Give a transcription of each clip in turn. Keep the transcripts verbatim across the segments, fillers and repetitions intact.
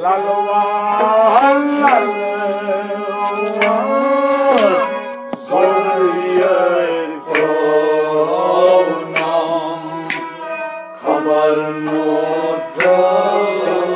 للوان، للوان، زلیخا نام خبر نوتھنم۔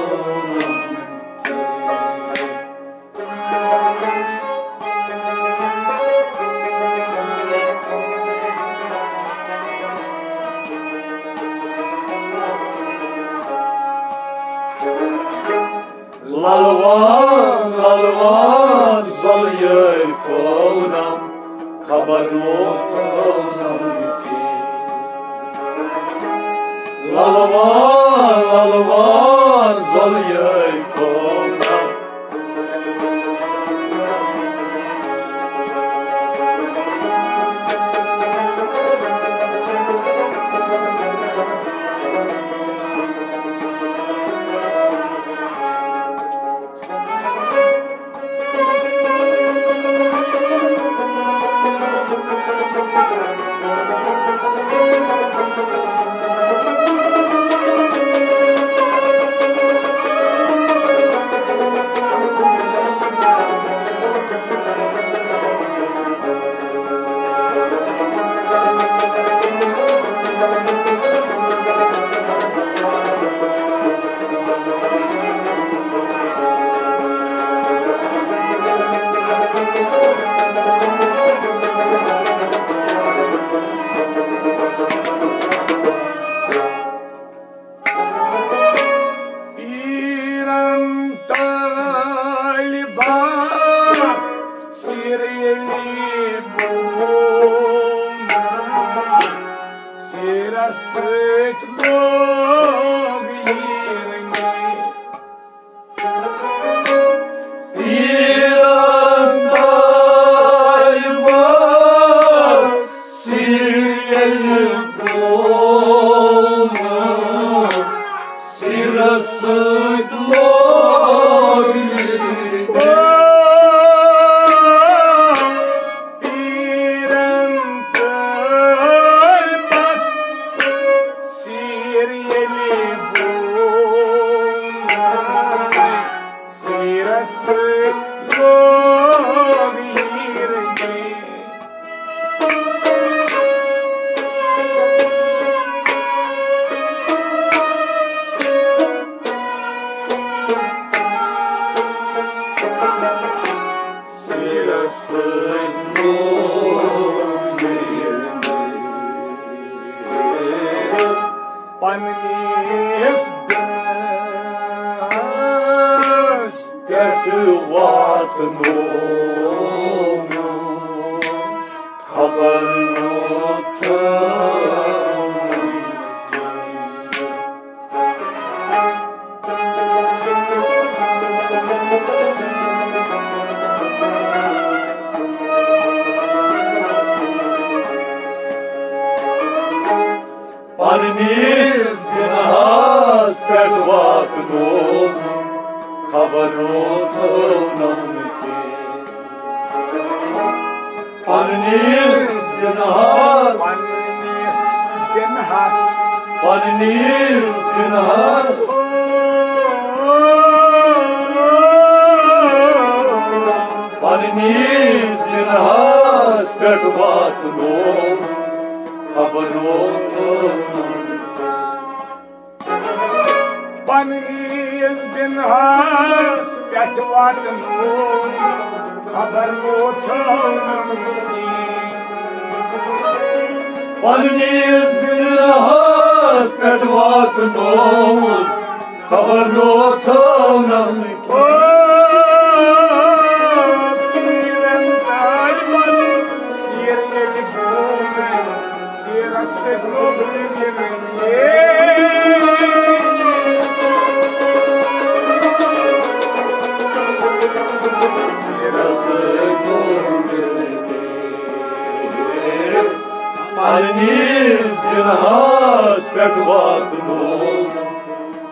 للوان، للوان، زلیخا نام خبر نوتھنم کی۔ للوان، للوان، زلیخا نام۔ پیرن طالبس سیر ییٚلہِ بوٗم، سیرس سۭتۍ لوگ ییٖرنی۔ پیرن طالبس سیر ییٚلہِ بوٗم، سیرس سۭتۍ لوگ ییٖرنی۔ پیرن طالبس سیر ییٚلہِ بوٗم، سیرس سۭتۍ لوگ ییٖرنی۔ سیرس سۭتۍ لوگ ییٖرنی۔ پننِس بِنَس پٮ۪ٹھ واتنوو خبر نوتھنم۔ پننِس بِنَس پٮ۪ٹھ واتنوو خبر نوتھنم۔ پننِس بِنَس۔ پننِس بِنَس۔ پننِس بِنَس۔ پننِس بِنَس پٮ۪ٹھ واتنوو خبر نوتھنم۔ پننِس بِنَس پٮ۪ٹھ واتنوو خبر نوتھنم۔ پننِس بِنَس پٮ۪ٹھ واتنوو خبر نوتھنم۔ او پیرن طالبس سیر ییٚلہِ بوٗم، سیرس سۭتۍ لوگ ییٖرنی۔ سیرس سۭتۍ لوگ ییٖرنی۔ پننِس بِنَس پٮ۪ٹھ واتنوو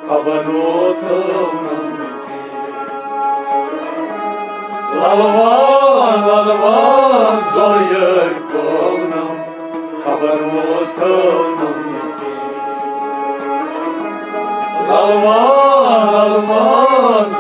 خبر نوتھنم۔ للوان، للوان، زلیخا نام خبر نوتھنم۔ للوان، للوان،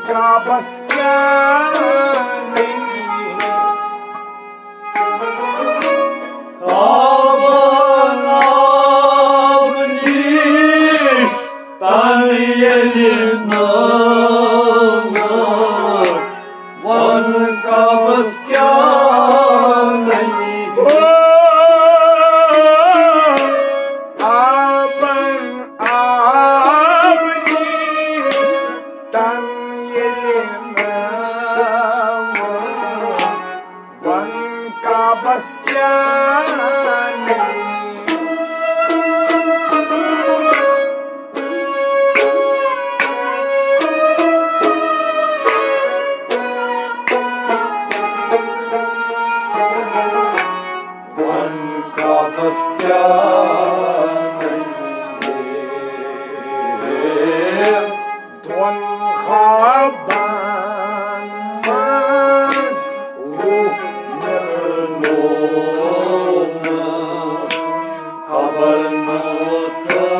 کعبس کیٛاہ نٔنی؟ آبن آب نِش تن ییٚلہِ نٲومٕژ، وَن کعبس کیٛاہ نٔنی؟ آبن آب نِش تن ییٚلہِ نٲومٕژ، وَن کعبس کیٛاہ نٔنی؟ وَن کعبس کیٛاہ نٔنی؟ دۄن خوابن منٛز روح مِلنووُم، خبر نوتنم۔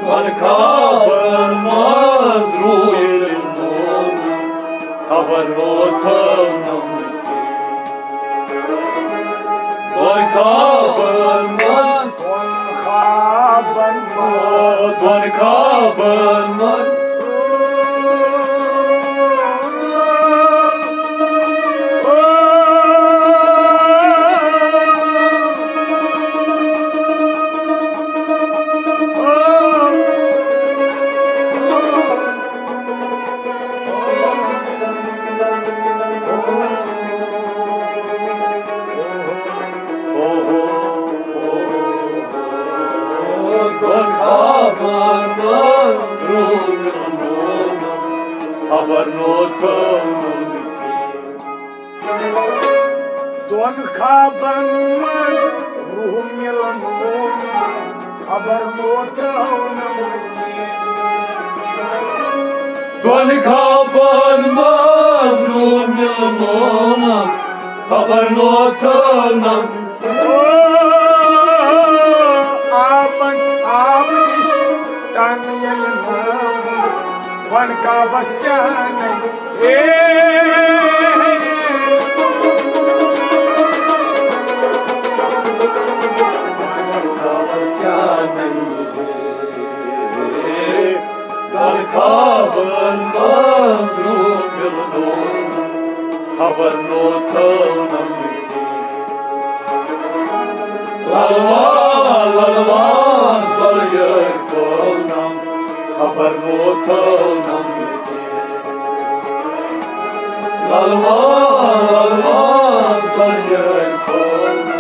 دۄن خوابن منٛز روٗد نوم، خبر نوتھم نم۔ دۄن خوابن منٛز، دۄن خوابن منٛز، دۄن خوابن منٛز۔ خبر نوتھم نم۔ دۄن خوابن منٛز روح مِلنووُم، خبر نوتھم نم۔ دۄن خوابن منٛز روح مِلنووُم، خبر نوتھم نم۔ آبن آب نِش تن ییٚلہِ نٲومٕژ، وَن کعبس کیٛاہ نٔنی؟ اے، وَن کعبس کیٛاہ نٔنی؟ دۄن خوابن منٛز روٗد مِلنووُم، خبر نوتھم نم۔ للوا، للوا، زلیخا نم، خبر نوتھم نم۔ للوا، للوا، زلیخا نم۔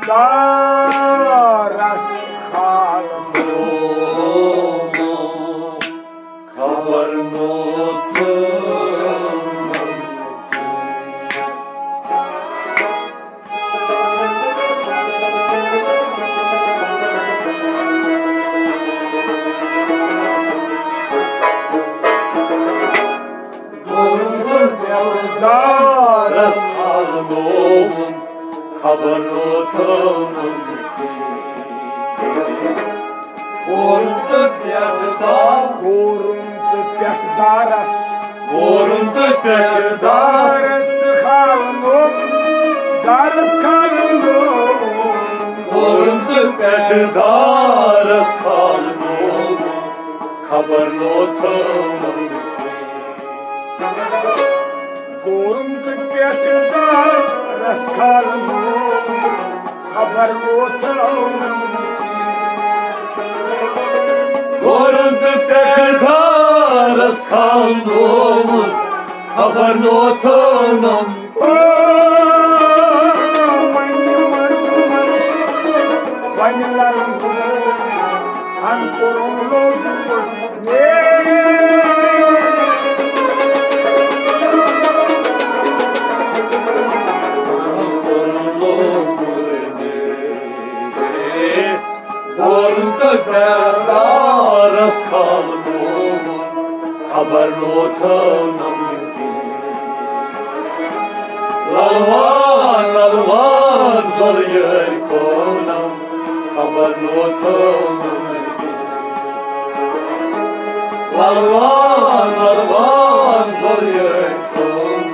دارس کھالنومُت، خبر نوتہٕ دارس کھالنومُت، خبر نوتہٕ کوٚرُن تہٕ پٮ۪ٹھ دار، کوٚرُن تہٕ پٮ۪ٹھ دارس۔ کوٚرُن تہٕ پٮ۪ٹھ دار۔ دارس کھالنومُت، دارس کھالنومُت۔ کوٚرُن تہٕ پٮ۪ٹھ دارس کھالنومُت، خبر نوتہٕ کوٚرُن تہٕ پٮ۪ٹھ دارس کھالنومُت، خبر نوتہٕ۔ کوٚرُن تہٕ پٮ۪ٹھ دارس کھالنومُت، خبر نوتہٕ۔ او، وۄنۍ منٛز منٛز وۄنۍ لرن ہن کوٚرُن لوٚگ۔ کوٚرُن تہٕ دارس کھالنومُت، خبر نوتہٕ۔ للوان للوان زلیٲرۍ کونم، خبر نوتہٕ۔ للوان للوان زلیٲرۍ کونم۔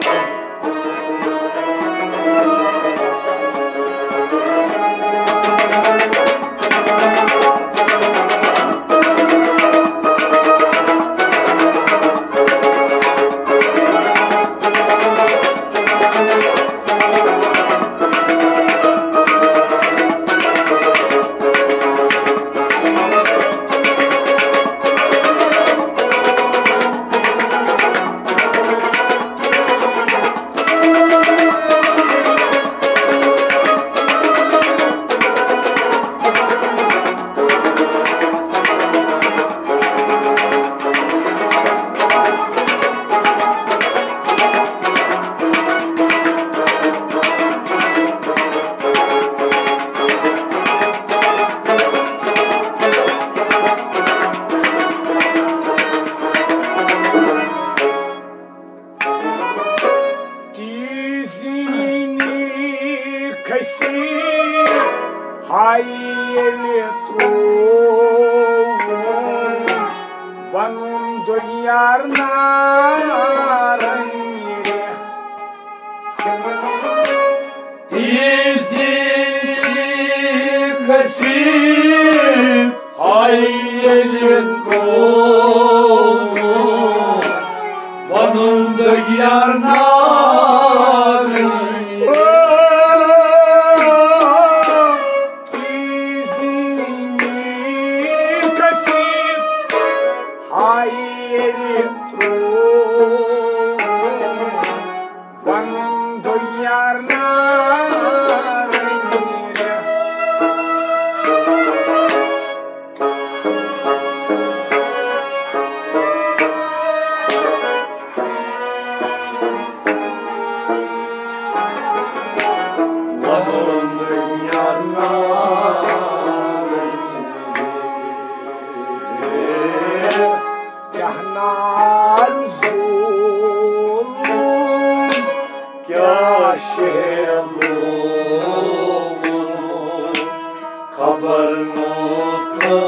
تیزی نی کھسی ہائی ییٚلہِ ترٛووُن، وَنُن دُنیار نارن ییٚلہِ۔ تیزی کھسی ہائی ییٚلہِ ترٛووُن، وَنُن دُنیار نارن۔ تیزی کھسی ہائی ییٚلہِ ترٛووُن، وَنُن دُنیار نارن۔ وَنُن دُنیار نارن۔ کیٛاہ نار زولُن، کیٛاہ شیلُن، خبر نوتہٕ۔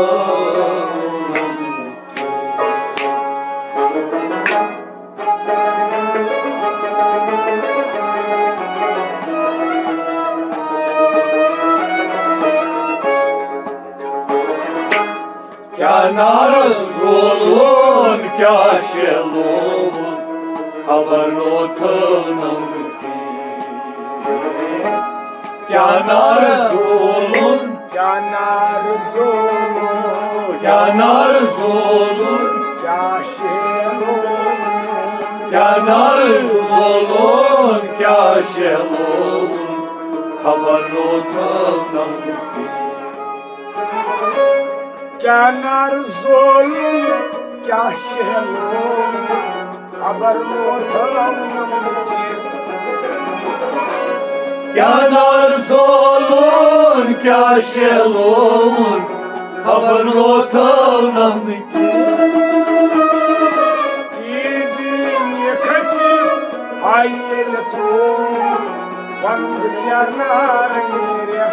کیٛاہ نارس زولُن، کیٛاہ شیلُن، خبر نوتہٕ۔ کیٛاہ نارس زولُن، کیٛاہ نارس زولُن، کیٛاہ نارس زولُن، کیٛاہ شیلُن، کیٛاہ نارس زولُن، کیٛاہ شیلُن۔ خبر نوتھم نم کیا نار زولم، کیا شہلوم، خبر نوتھم نم کیا نار زولم، کیا شہلوم، خبر نوتھم نم کیا تیزی یہ کھسی آئی لتوم۔ بند کیا نار نیرے۔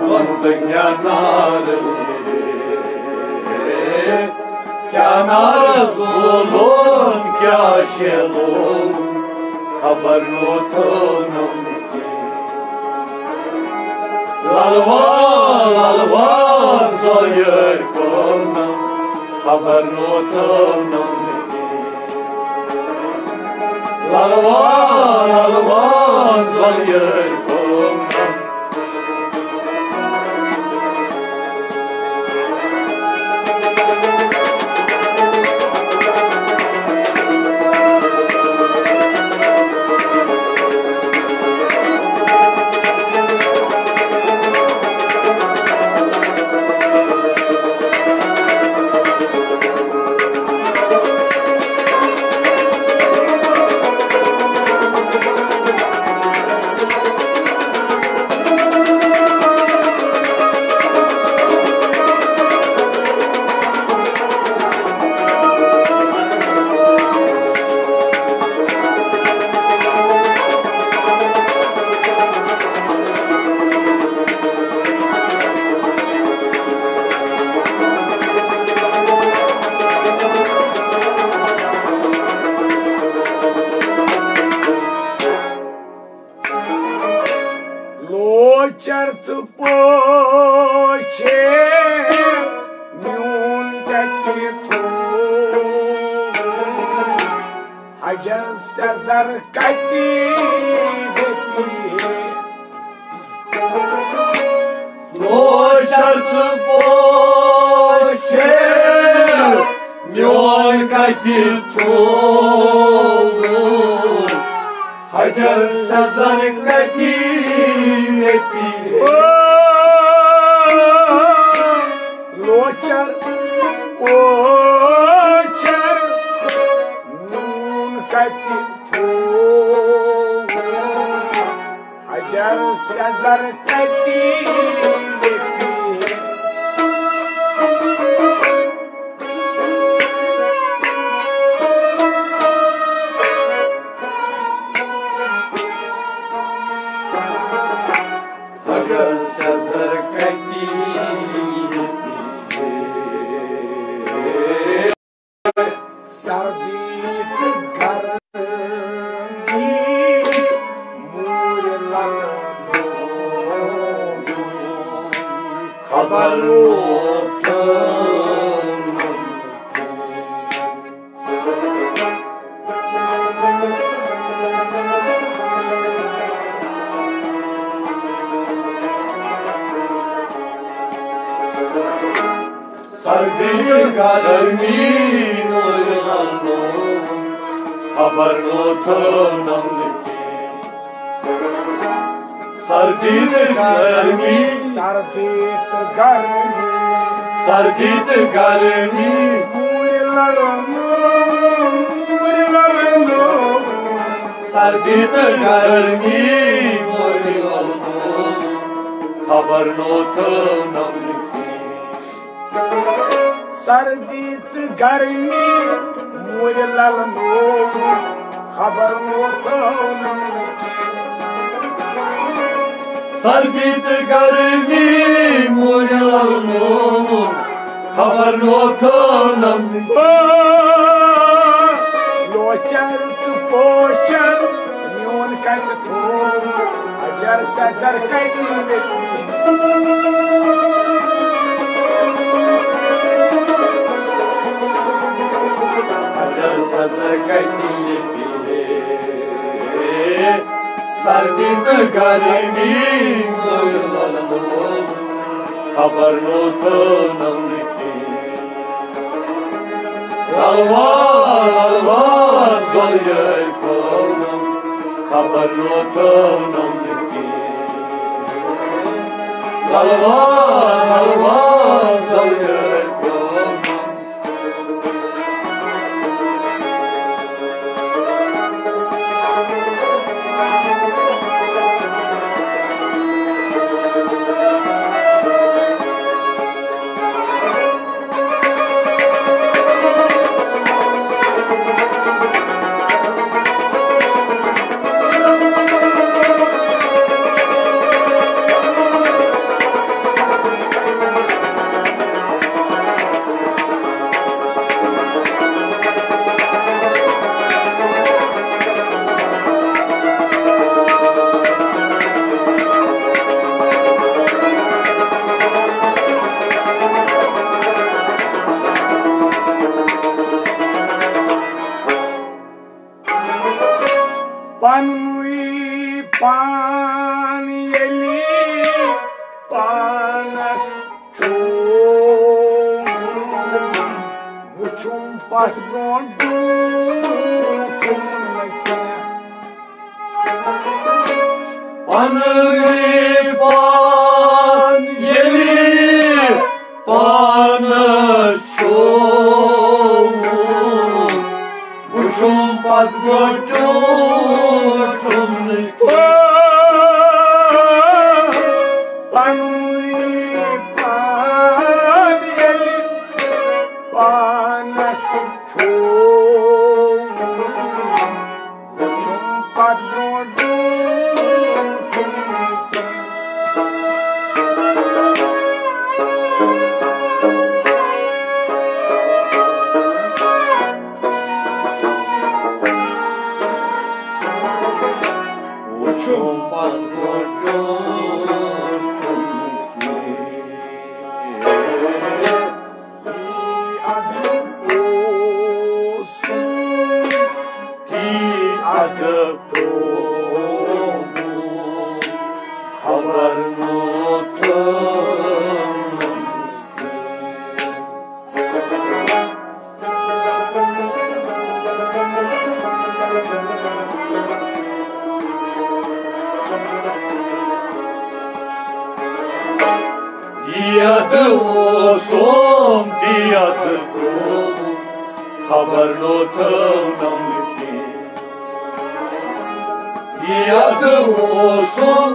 بند کیا نار نیرے۔ کیا نار زولون، کیا شیلون، خبر نوتھونم۔ للوا، للوا، زویر کونم، خبر نوتھونم۔ للوا، للوا، زویر کونم۔ لوچر تہٕ پوچھے میون کتہِ تھوو؟ حجر سیزر کتہِ بیٚپی ہے؟ لوچر تہٕ پوچھے میون کتہِ تھوو؟ حجر سیزر کتی رتی۔ او لوچر، او چر، نون کتی تھو۔ حجر سیزر کتی رتی۔ حجر سیزر کتی سردی تہٕ گرمی موٗرۍ لگان۔ خبر لوگ۔ سردی گرمی نور لالو، خبر نوتھونم۔ سردی تہٕ گرمی۔ سردی تہٕ گرمی۔ سردی تہٕ گرمی۔ موٗرۍ لڑنو، موٗرۍ لڑنو۔ سردی تہٕ گرمی۔ موٗرۍ لڑنو۔ خبر نوتھونم۔ سردی تہٕ گرمی موٗرۍ للنوو، خبر ووتھٲونم نہٕ کینٛہہ۔ سردی تہٕ گرمی موٗرۍ للنوو، خبر ووتھٲونم نہٕ کینٛہہ۔ لوچر تہٕ پوچر میون کتہِ تھوٚو، اجر سزر کتہِ لیکھِ۔ اجر سزر کتہِ لیکھِ۔ سردی تہٕ گرمی موٗرۍ للنوو، خبر ووتھٲونم نہٕ کینٛہہ۔ للوا، للوا، زۄلہٕ یٲرۍ کٲم، خبر لوٚتھٲونم نہٕ کینٛہہ۔ للوا، للوا، زۄلہٕ یٲرۍ کٲم۔ پنُے پان ییٚلہِ پانس چھُ وُچھُن پتھ برونٛٹھ برونٛٹھ کُن نہٕ کینٛہہ۔ پنٕنۍ پان ییٚلہِ پانس چھُ وُچھُن پتھ برونٛٹھ کُن نہٕ کینٛہہ۔ پنٕنۍ پان ییٚلہِ پانس چھُ وُچھُن پتھ برونٛٹھ برونٛٹھ کُن۔ وُچھُن پتھ برونٛٹھ برونٛٹھ کُن۔ یی ادٕ اوسُم، تی ادٕ پیوٚمُت، خبر نوٚو تہٕ یَتھ اوسُم تہِ یَتھ گوٚمُت، خبر لوٚتھٲونم کینٛہہ۔ یَتھ اوسُم،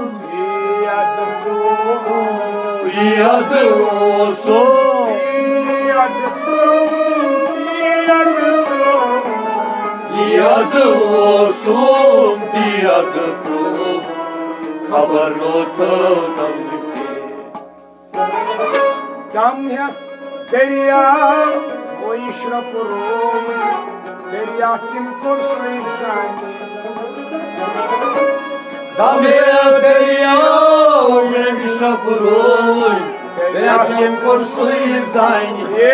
یَتھ اوسُم، یَتھ اوسُم تہِ یَتھ گوٚمُت، خبر لوٚتھٲونم کینٛہہ۔ دم ہیتھ دریا گوٚو یہِ شرپ رووٕے، دریا کٔمۍ کوٚر سُے زانہِ۔ دم ہیتھ دریا گوٚو یہِ شرپ رووٕے، دریا کٔمۍ کوٚر سُے زانہِ۔ اے